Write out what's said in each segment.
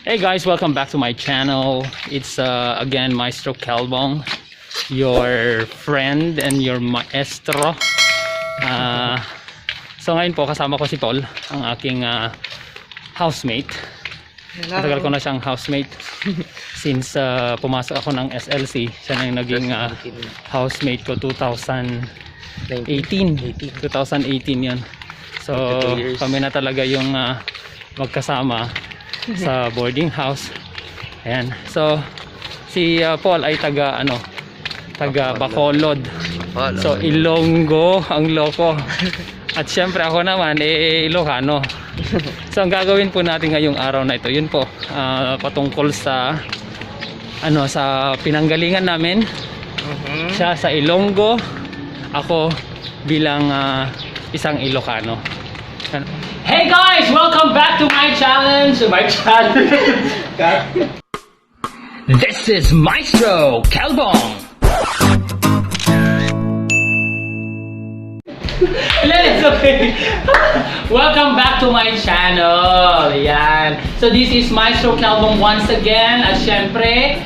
Hey guys, welcome back to my channel. It's again Maestro Calbong, your friend and your maestro. So ngayon po kasama ko si Paul, ang aking housemate. Matagal ko na siyang housemate since pumasok ako ng SLC. Siya na yung naging housemate ko 2018 yun. So kami na talaga yung magkasama sa boarding house. Ayan. So si Paul ay taga Bacolod. So Ilonggo ang loko. At syempre ako naman Ilocano. So ang gagawin po natin ngayong araw na ito, yun po, patungkol sa sa pinanggalingan namin. Siya sa Ilonggo, ako bilang isang Ilocano. Hey guys, welcome back to my challenge. This is Maestro Calbong. It's okay. Welcome back to my channel. Yan. So this is Maestro Calbong once again. At syempre,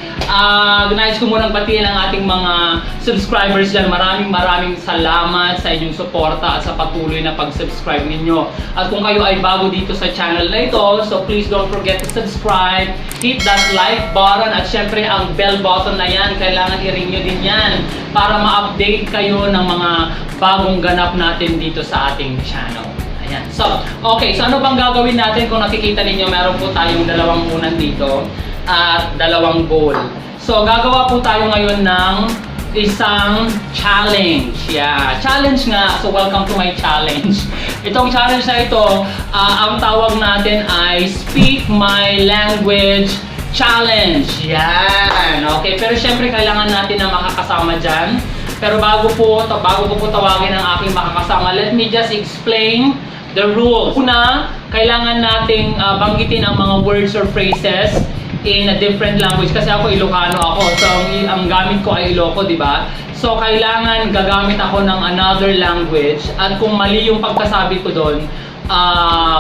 nais ko munang batiin ang ating mga subscribers dyan. Maraming salamat sa inyong suporta at sa patuloy na pag-subscribe ninyo. At kung kayo ay bago dito sa channel na ito, so please don't forget to subscribe, hit that like button, at syempre ang bell button na yan, kailangan i-ring nyo din yan para ma-update kayo ng mga bagong ganap natin dito sa ating channel. Ayan. So, okay. So, ano bang gagawin natin? Kung nakikita ninyo, meron po tayong dalawang unan dito at dalawang bowl. So, gagawa po tayo ngayon ng isang challenge. Yeah, challenge nga. So, welcome to my challenge. Itong challenge na ito, ang tawag natin ay Speak My Language Challenge. Yan. Okay. Pero syempre, kailangan natin na makakasama dyan. Pero bago ko po tawagin ang aking makakasama, let me just explain the rules. Una, kailangan nating banggitin ang mga words or phrases in a different language. Kasi ako Ilocano ako, so ang gamit ko ay Iloco, di ba? So kailangan gagamit ako ng another language. At kung mali yung pagkasabi ko doon,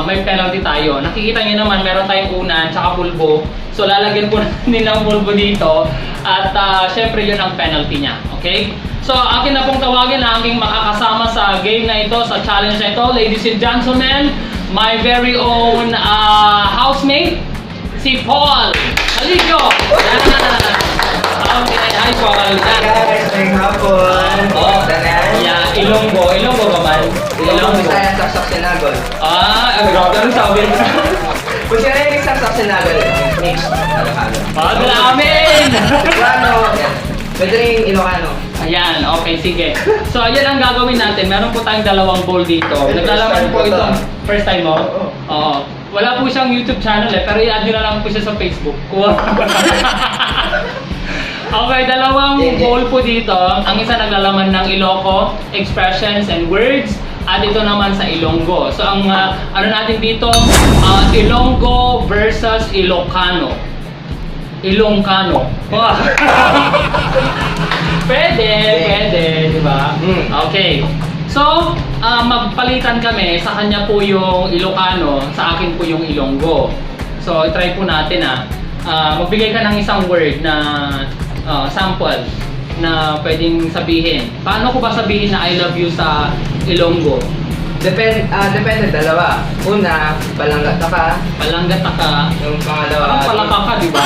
may penalty tayo. Nakikita niyo naman, meron tayong unan, tsaka pulbo. So lalagyan po natin ng pulbo dito. At syempre yun ang penalty niya. Okay? So akin na pong tawagin ang aking makakasama sa game na ito, sa challenge na ito. Ladies and gentlemen, my very own housemate, si Paul. Halika! Okay, hi Paul. Guys, may hapon. Yeah, Ilonggo. Ilonggo ba man? Ilonggo. Bisaya, saksak sinagol. Grabe, anong sabi? Kung sila yung saksak sinagol, mix. Pag-lamin! Ilocano. Pwede rin Ilocano. Ayan, okay, sige. So, ayan ang gagawin natin. Meron po tayong dalawang bowl dito. Naglalaman po ito. First time mo? Oo. Wala po siyang YouTube channel pero i-add nyo na lang po siya sa Facebook. Okay, dalawang bowl po dito. Ang isa naglalaman ng Iloco, expressions and words. At ito naman sa Ilonggo. So, ang ano natin dito, Ilonggo versus Ilocano. Ilongkano. Pwede, di ba? Okay. So, magpalitan kami. Sa kanya po yung Ilocano, sa akin po yung Ilonggo. So, i-try po natin magbigay ka ng isang word na sample na pwedeng sabihin. Paano ko ba sabihin na I love you sa Ilonggo? Depende, dalawa. Una, palanggata ka. Palanggata ka. Yung pangalawa, Parang palaka ka, di ba?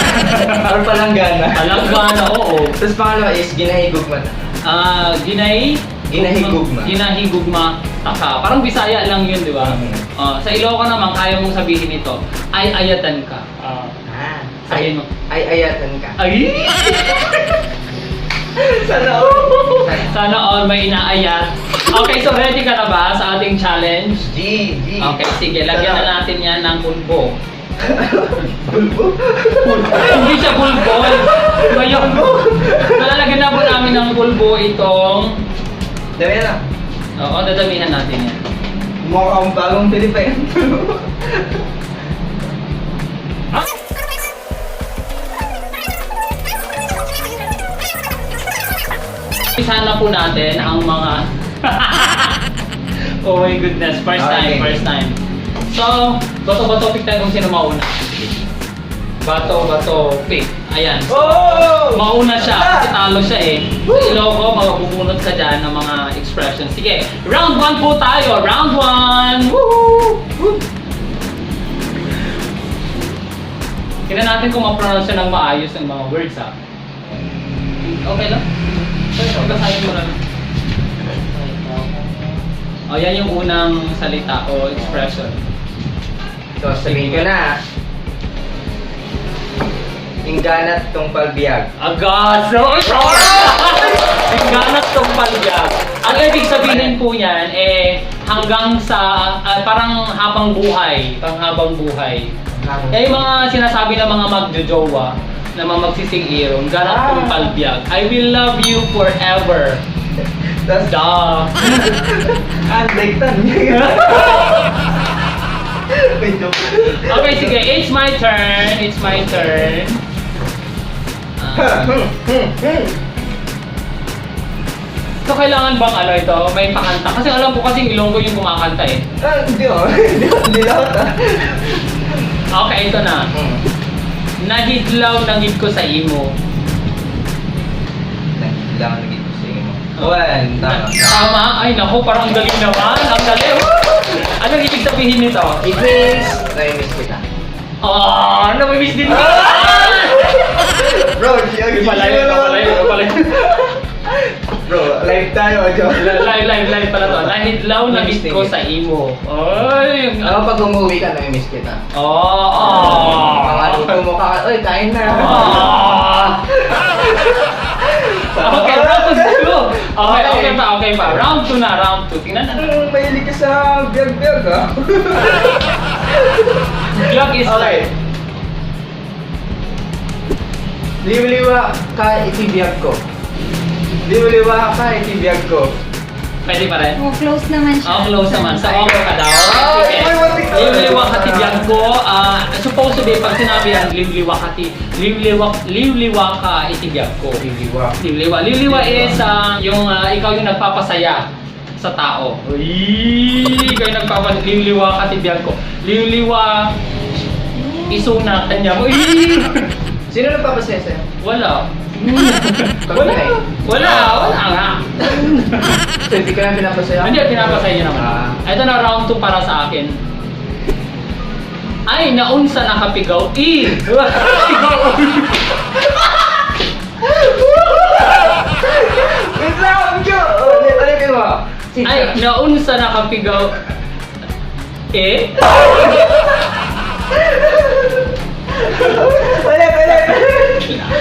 or palanggana. Palanggana, oo. Tapos pangalawa is ginahigugma. Ginahigugma. Ginahigugma taka. Parang Bisaya lang yun, di ba? Sa Ilocano naman, kaya mong sabihin ito, ay ayatan ka. Sabihin mo. Ay ayatan ka. Ay! Sana all may inaayat. Okay, so ready ka na ba sa ating challenge? G. Okay, sige. Lagyan na natin yan ng pulbo. Bulbo? Hindi siya bulbo. Ngayon, lalagyan na po namin ng pulbo itong... Dami na. Oo, dadamihan natin yan. Mukha akong bagong Pilipino. Sana po natin ang mga... Oh my goodness, first time. So, bato-bato pick tayo kung sino mauna. Bato, pick. Ayan. Oh! Mauna siya, kasi talo siya eh. Sa Ilocos, mabubunot ka dyan ng mga expressions. Sige, round 1 po tayo. Round 1! Woo! Woo! Tingnan natin kung ma-pronounce siya ng maayos ng mga words ha. Okay lang? Basahin mo lang. O, yan yung unang salita o expression. So, sabihin ko na. Ingganat tong palbiyag. Agad! Ingganat tong palyag. Ang ibig sabihin po niyan, hanggang sa, parang habang buhay. Panghabang buhay. Yung mga sinasabi ng mga magjojowa, na mga magsising-irong, ganap tong palbiyag. I will love you forever. Tapos, Da! andektan. Medyo. Okay, sige. It's my turn. So, kailangan bang ano ito? May pakanta? Kasi alam ko kasing Ilonggo yung kumakanta eh. Hindi oh. Hindi lahat ah. Okay, ito na. Nahidlaw nangid ko sa imo. Kailangan naging gusto mo. Well, tama. Tama? Ay, naku, parang ang galing naman. Ang galing. Anong ibig sabihin nito? It means, nai-miss kita. Namimiss din ka. Bro, Iba pala. Bro, live tayo, Jo. Live pala to. Nahidlaw nangid ko sa imo. Ay, Ano pag umuwi ka, nai-miss kita. Mga luto mo ka, oy, kain na. Okay, round 2. Okay pa. Round 2 na, round 2. Tingnan na. Mahilig ka sa biyag-biyag, ha? Vlog is Okay. Liwliwa ka, itibiyag ko. Liwliwa ka, itibiyag ko. Pwede pa rin? Oh, close naman siya. Close naman. So, okay ka daw. Ay, matik ka. Liwliwa ka tibiyag ko. Supposed to be, pag sinabi yan, liwliwa ka itibiyag ko. Liwliwa. Liwliwa is yung ikaw yung nagpapasaya sa tao. Uy, ikaw yung liwliwa ka tibiyag ko. Liwliwa isuna kanya mo. Sino nagpapasaya sa'yo? Wala. Kami. Wala nga. So, hindi ka na pinapasaya? Hindi, pinapasaya niya naman. Ito na round 2 para sa akin. Ay, naunsa nakapigaw. Wait lang, Jo! Ulit mo. Ay, naunsa nakapigaw. Ulit.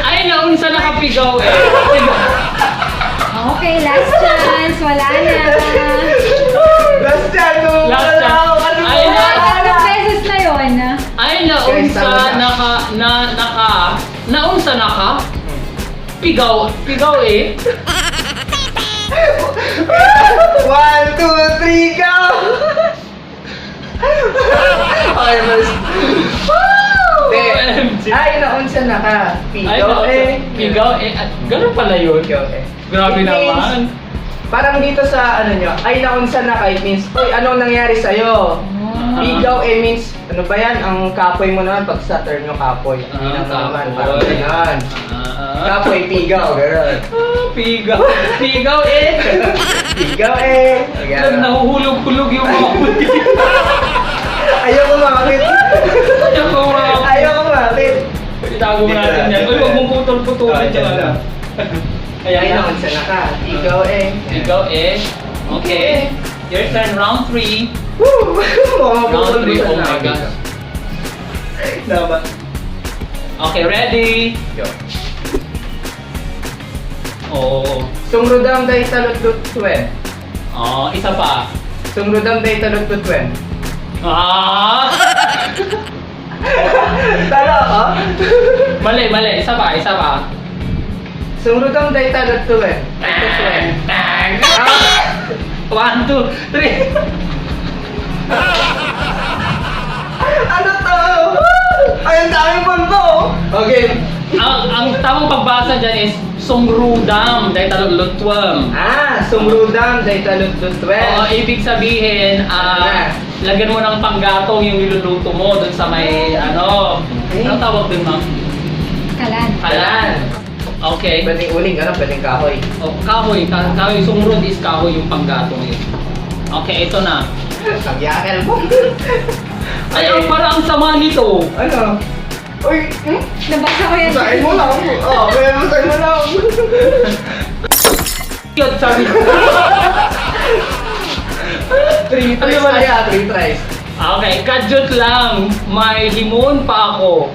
Ay, naunsa nakapigaw Okay, last chance. Wala na. Last chance. Last chance. Ay, Anong beses na yun? Ay, naunsa naunsa naka pigaw 1, 2, 3, go! Okay, mas... Ay, naunsa na ka. Pigaw ganun pala yun. Grabe It means, naman. Parang dito sa ano nyo, ay naunsa na ka, it means, uy, anong nangyari sa'yo? Pigaw means, ano ba yan? Ang kapoy mo naman pag sa turn yung kapoy. Hindi lang naman, parang ganyan. Kapoy, pigaw, gano'n. Pigaw. Pigaw Pigaw nahuhulog-hulog yung mga puti. Ayaw ko makakit. Ayaw ko makakit. Itago mo natin yan. Uy, huwag mong putol-putulin dyan yung lang. Ay, naunsa na ka. Pigaw Pigaw okay. Your turn, round 3. Woo! Round 3, oh my gosh. Dapat. Okay, ready? Go. Oo. Sungrudam day talot tutwen. Isa pa. Sungrudam day talot tutwen. Talo ka? Mali. Isa pa. Sungrudam day talot tutwen. Tutwen. 1, 2, 3. Ano to? Ay, ang daming pulbo! Okay. Ang tamang pagbasa dyan is Sungrudam day talulutwam. Sungrudam day talot tutwen. Oo, ibig sabihin, lagyan mo ng panggatong yung niluluto mo dun sa may, Anong tawag din, ma'am? Kalan. Kalan. Okay. Pwedeng uling, ano? Pwedeng kahoy. Oh, kahoy. Kahoy. Sumunod is kahoy yung panggatong yun. Okay, ito na. Ang yakal mo. Ay, parang ang sama nito. Ano? Uy, Nabasa ko yan. basahin mo lang. Oo, basahin mo lang. Cute, sabi. 3 tries Ano ba? kaya, 3 tries. Okay, kadyot lang. May himon pa ako.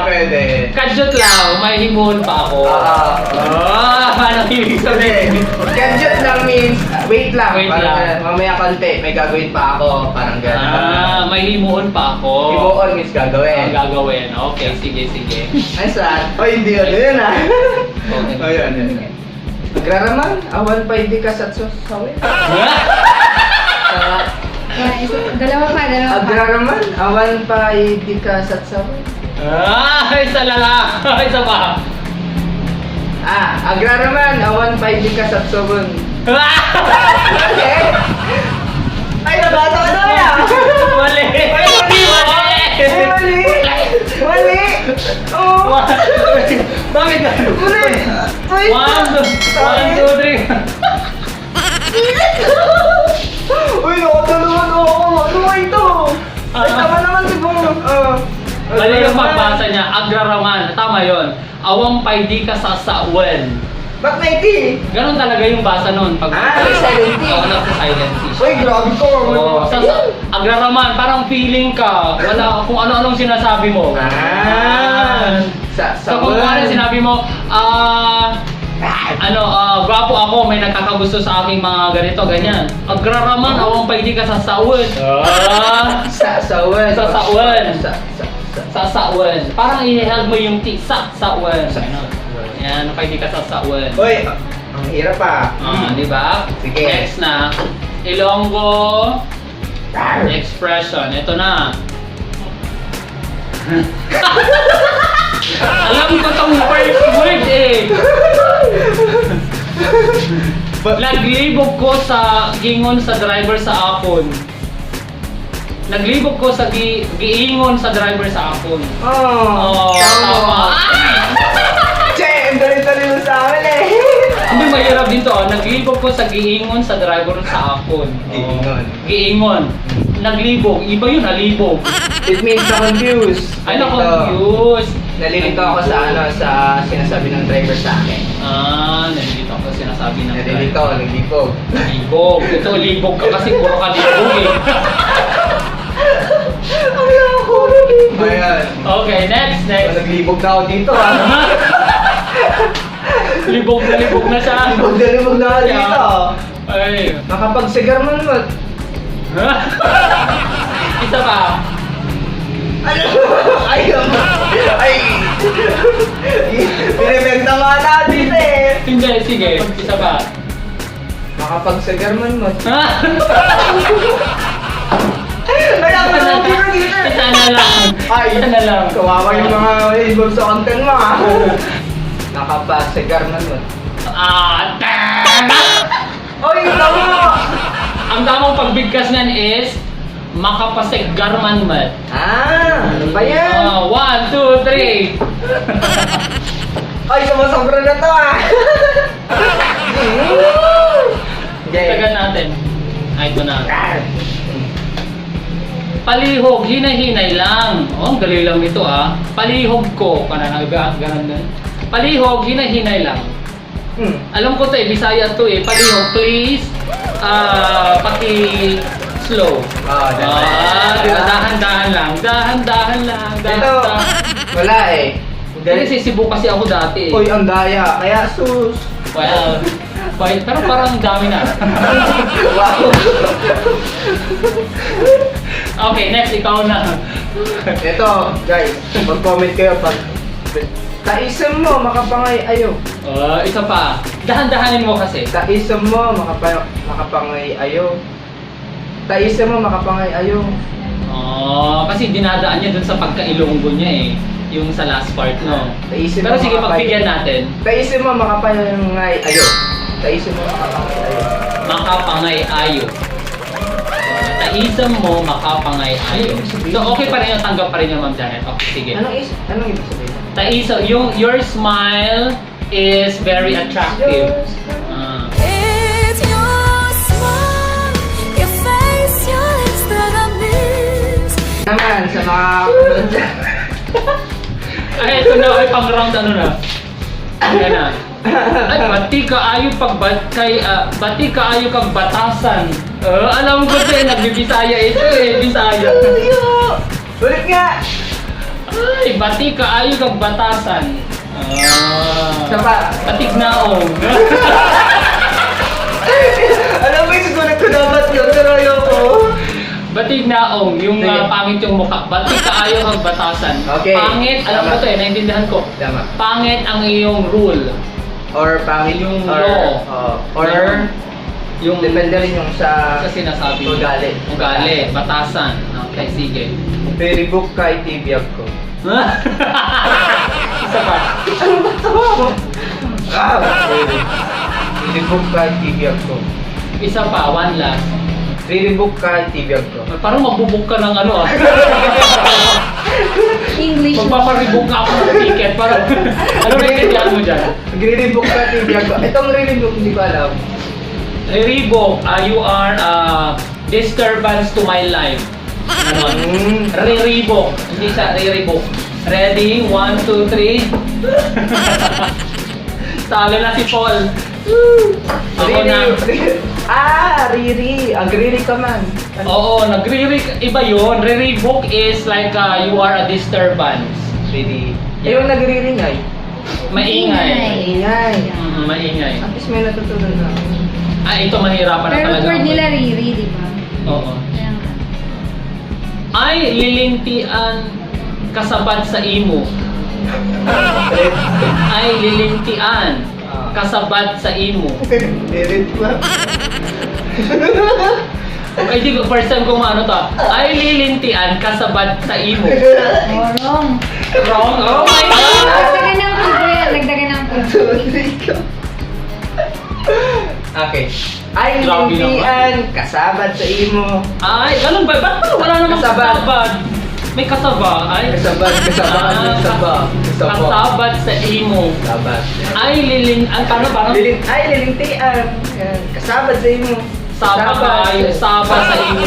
Pwede. Kadyot lang. May himon pa ako. Anong ibig sabihin? Gadget lang means, wait lang. Wait Parang lang. mamaya konti, may gagawin pa ako. Parang gano'n. May himon pa ako. Ibuon means gagawin. Gagawin. Okay, sige. Ay, saan? Ay, hindi yun ah. Okay. Ayun. Nagraraman, awan pa hindi ka sa sawin. Dalawa pa. Agraraman, awan pa hindi ka sa sawin. Isa na lang. Isa pa. Agraraman, awan pa hindi ka sa sawin. Ay, nabasa ka na yan! Mali. Mali! Oh! Bakit gano'n? Mali! Ay! 1, 2, 3. Uy, nakatulungan ako! Ano ba ito? Ay, tama naman si Bong. Mali yung pagbasa niya. Agraraman. Tama yon. Awang pay di ka sasawan. Ba't 90? Ganon talaga yung basa nun. Pag May silent T. Oo, nagsa-silent T siya. Uy, grabe ko! Oo, agraraman, parang feeling ka. Wala kung ano-anong sinasabi mo. So kung ano sinabi mo, gwapo ako, may nakakagusto sa aking mga ganito, ganyan. Agraraman, awang pay di ka sasawan. Sasawan. Sasawan. Parang i-held mo yung T. Sasawan. Yan, pay di ka sasawan. Uy, ang hirap Di ba? Sige. Next na. Ilonggo expression. Ito na. Alam ko tong first word eh. Naglibog ko sa gingon sa driver sa akon. Naglibog ko sa giingon sa driver sa akon. Tama. Che, ang dali-dali mo sa amin eh. Hindi, mahirap din to. Naglibog ko sa giingon sa driver sa akon. Giingon. Giingon. Naglibog. Iba yun, nalibog. It means na-confuse. Ay, na-confuse. Nalilito ako sa sinasabi ng driver sa akin. Nalilito ako sinasabi ng Naglibog. Libog. Ito, libog ka kasi puro ka libog eh. Ayan. Okay, next. Naglibog na ako dito Libog na siya. Libog na ako dito. Ay. Makapagsigar man mo. Isa pa. Ay! Pinibenta nga natin eh. Hindi, sige. Isa pa. Makapagsigar man mo. Isa na lang. Isa na lang. Kawawa yung mga involved sa content mo Nakapagsigar man mo. Oy, tama! Ang tamang pagbigkas niyan is makapaseggarman man. Ano ba yan? 1, 2, 3. Ay, sumasobra na to Tagan natin. Ito na. Palihog, hinay-hinay lang. Ang galing lang nito Palihog ko. Ganun din. Palihog, hinay-hinay lang. Alam ko to Bisaya to Palihog, please. Slow. Dahan-dahan lang. Dahan-dahan lang. Ito, wala Kasi Cebu kasi ako dati Uy, ang daya. Kaya sus. Well, pero parang dami na. Wow. Okay, next, ikaw na. Ito, guys. Mag-comment kayo pag taisem mo, makapangay ayo. Isa pa. Dahan-dahanin mo kasi. Taisem mo, makapangay ayo. Taisem mo, makapangay ayo. Kasi dinadaan niya dun sa pagka-Ilonggo niya yung sa last part, no? Taisem Pero mo, sige, pagbigyan natin. Taisem mo, makapangay ayo. Taisem mo, makapangay ayo. Makapangay ayo. taisam mo, makapangay ayo. So, okay pa rin yung tanggap pa rin yung Ma'am Janet. Okay, sige. Anong ibig sabihin? Taisam, your smile is very attractive. Ah. It's your smile, your face, your lips that I miss. Naman, sa mga Ay, ito na, ay pang-round ano na. Ayan na. Ay, bati ka ayo bati ka ayo kag batasan. Alam ko din, nagbibisaya ito eh, Bisaya. Tuyo! Ulit nga! Ay, bati ka ayo kag batasan. Isa pa. Batig naong. Alam mo yung susunod ko dapat yun, pero ayoko. Batig naong, yung Sige. pangit yung mukha. Bati ka ayo kag batasan. Okay. Pangit, alam ko Tama. to eh, naintindihan ko. Tama. Pangit ang iyong rule. Or pangit Yung or, law. or Yung depende rin yung sa sinasabi mo. ugali. Ugali, batasan. Okay, sige. Very book ka itibiyag ko. Isa pa. Very book ka itibiyag ko. Isa pa, one last. Very book ka itibiyag ko. Parang magbubuk ka ng ano ah. English. Magpaparibok ka ako ng ticket. Parang, ano naintindihan mo dyan? Nagre-rebook ka itibiyag ko. Itong re-rebook, hindi ko alam. Re-rebook, you are disturbance to my life. Ano? Re-rebook. Hindi siya re-rebook. Ready? 1, 2, 3. Talo na si Paul. Ako na. Riri. Agriri ka man. Oo, iba yun. Re-rebook is like you are a disturbance. Riri. Yeah. Yung nagre-ringay. Maingay. Ingay. Maingay. At least may natutunan na. Ito mahirapan na Pero talaga. word nila Riri, di ba? Oo. Kaya nga. Ay, lilintian kasabat sa imo. Ay, lilintian kasabat sa imo. Dirit pa. Ay, di ba, first time kong ano to. Ay, lilintian kasabat sa imo. Oh, wrong. Wrong? Oh my God! Nagdagan ng puto yan. Nagdagan ng puto. Okay. Ay, Grabe lintian, kasabad sa imo. Ay, ganun ba? Ba't parang wala namang Kasabad. kasabad? May kasaba. Ay, Kasabad. Kasaba. kasabat sa imo. Kasabad. Ay, paano? Ay, lilintian. Yan. Kasabad sa imo. Saba ka, ay, saba sa imo.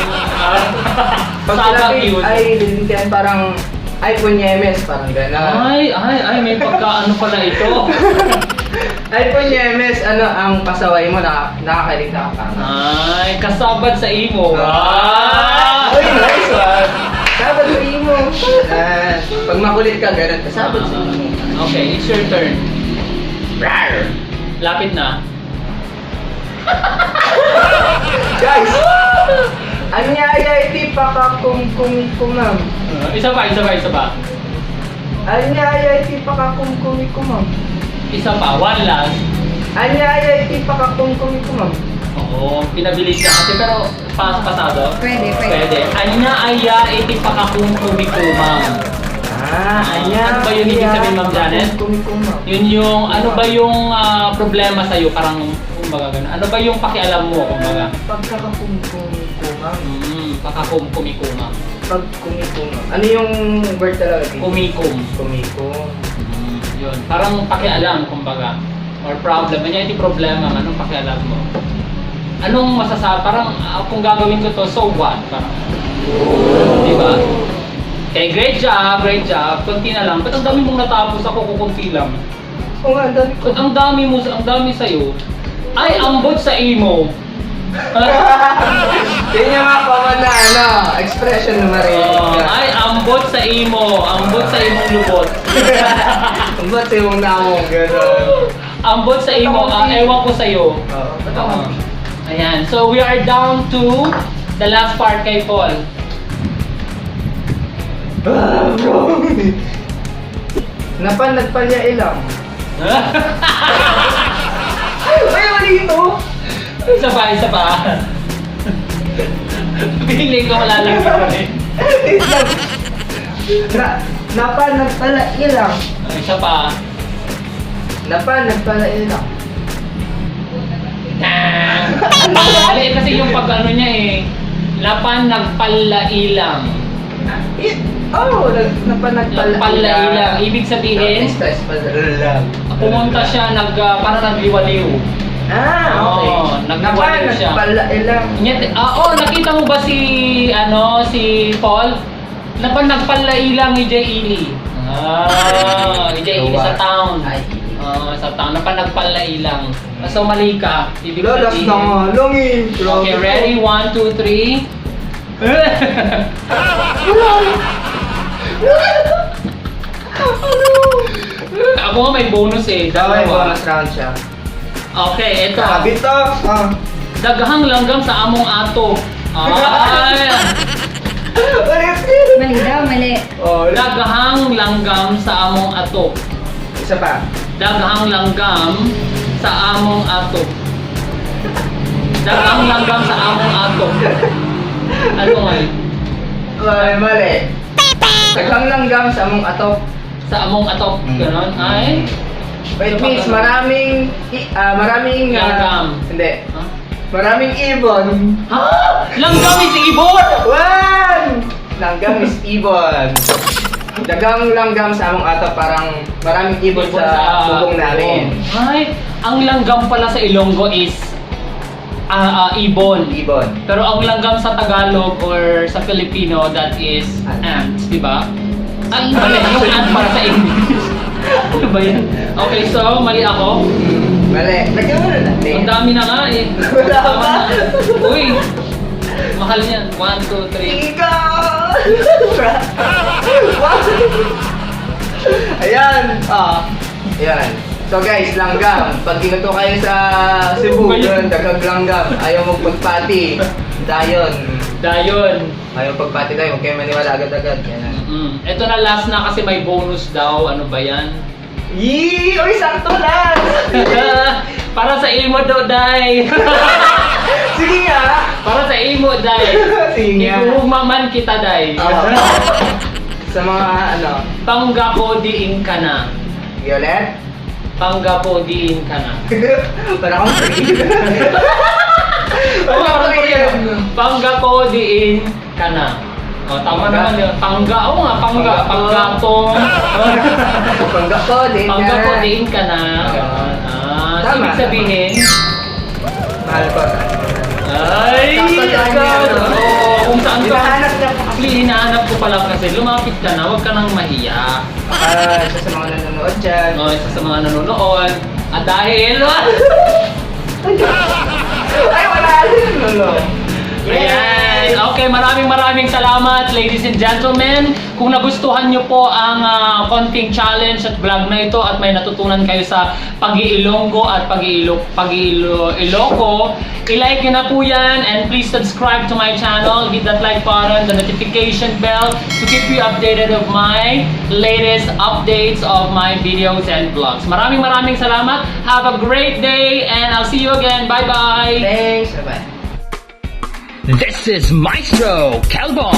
Pag Saba sinabi, yun. ay, lilintian, parang, ay, punyemes, parang gano'n. Ay, may pagkaano pala ito. Ay, punyemes, ano, ang pasaway mo, nakakaligta ka. Ay, kasabat sa imo. Uy, nice one. Kasabad sa imo. Pag makulit ka, gano'n, kasabad sa imo. Okay, it's your turn. Rar! Lapit na. Guys! Anyaya iti pakakumkumam. Isa pa. Anyaya iti pakakumkumam. Isa pa, one last. Anyaya iti pakakumkumam. Oo, pinabilis ka kasi pero pasado. Pwede. Anya aya iti pakakumkumikumam. Ano ba yun ibig sabihin, Ma'am Janet? Kumkumam. Yun yung, ano ba yung problema sa'yo? Parang, kumbaga gano'n. Ano ba yung pakialam mo, kumbaga? Pagkakakumkumam. Pakakumkumikuma. Pagkumikumam. Ano yung word talaga? Kumikum. Kumikum. Yun. Parang pakialam, kumbaga. Or problem. Ano yung problema? Anong pakialam mo? Anong masasabi? Parang, kung gagawin ko to, so what? Parang, di ba? Okay, great job. Kunti na lang. Ba't ang dami mong natapos? Ako kukunti lang. Oo nga, dami ko. Ba't ang dami sa'yo? Ay, ambot sa imo. Yun yung mga common na, ano, expression na marinig. Ay, ambot sa imo. Ambot sa imong lubot. Ang ba't yung namong gano'n? Ambot sa imo. Ewan ko sa'yo. Oo, ba't ako? Ayan. So, we are down to the last part kay Paul. Bro! Nagpalya ilang. Ay, mali ito! Isa pa. Piling ko malalagay ko rin. Nagpala ilang. Isa pa. Nagpala ilang. Mali kasi yung pag ano niya eh. Lapan nagpalailang. Oh, napanagpala. Nagpalailang. Ibig sabihin, Stress pa lang. pumunta siya, parang nagliwaliw. Okay. Oo, nagwaliw siya. Napanagpalailang. Nakita mo ba si Paul? Nagpalailang ni Jay Ely. Jay Ely sa town. Sa town, nagpalailang. So mali ka. Ibig Lalas sabihin. na nga lang eh. Okay, ready? 1, 2, 3. Ako nga may bonus eh. Daway, Dalawa. bonus round siya. Okay, ito. Sabi to. Daghang langgam sa among ato. Ay! Mali daw, mali. Oh, Daghang langgam sa among ato. isa pa. Daghang langgam sa among ato. Daghang langgam sa among ato. Ano nga? Mali. Daghang langgam sa among atok. Sa among ato. Ganon. Ay? It means maraming Langgam. Hindi. Huh? Maraming ibon. Ha? Langgam is ibon! One! Langgam is ibon. Dagang langgam sa among atok, parang maraming ibon sa bubong namin. Ay, ang langgam pala sa Ilonggo is ibon. Ibon. Pero ang langgam sa Tagalog or sa Filipino, that is ants, di ba? Mali, yung ant para sa English. Ano ba yan? Okay, so mali ako. Mali. Lagyan mo na natin. Ang dami na nga eh. Wala pa. Uy! Mahal yan. 1, 2, 3. Ikaw! Ayan. Ayan. So guys, langgam. Pag ginuto kayo sa Cebu, yun, dagang langgam. Ayaw magpagpati. Dayon. Dayon. Ayaw pagpati tayo. Huwag kayo maniwala agad-agad. Yan. Ito na last na kasi may bonus daw. Ano ba yan? Yee! Uy, sakto lang! Para sa imo daw, Day. Sige nga! Para sa imo, Day. Sige nga. Igumaman kita, Day. Sa mga Panggako diin ka na. Violet? Panggako diin ka na. Para akong free. Panggako diin ka na. Tama naman yun. Panggako. Panggako diin ka na. Tama. Ibig sabihin, Mahal ko. ay, kung saan ka. Hinahanap niya pa. Actually, hinahanap ko pa lang kasi lumapit ka na, huwag ka nang mahiya. Isa sa mga nanonood dyan. Isa sa mga nanonood. Dahil, Ay, wala rin. ayan. Okay, maraming salamat, ladies and gentlemen. Kung nagustuhan nyo po ang konting challenge at vlog na ito at may natutunan kayo sa Pag-iilonggo at Pag-iiloko, i-like nyo na po yan and please subscribe to my channel. Hit that like button, the notification bell to keep you updated of my latest updates of my videos and vlogs. Maraming salamat. Have a great day and I'll see you again. Bye-bye. Thanks. Bye-bye. This is Maestro Calbon.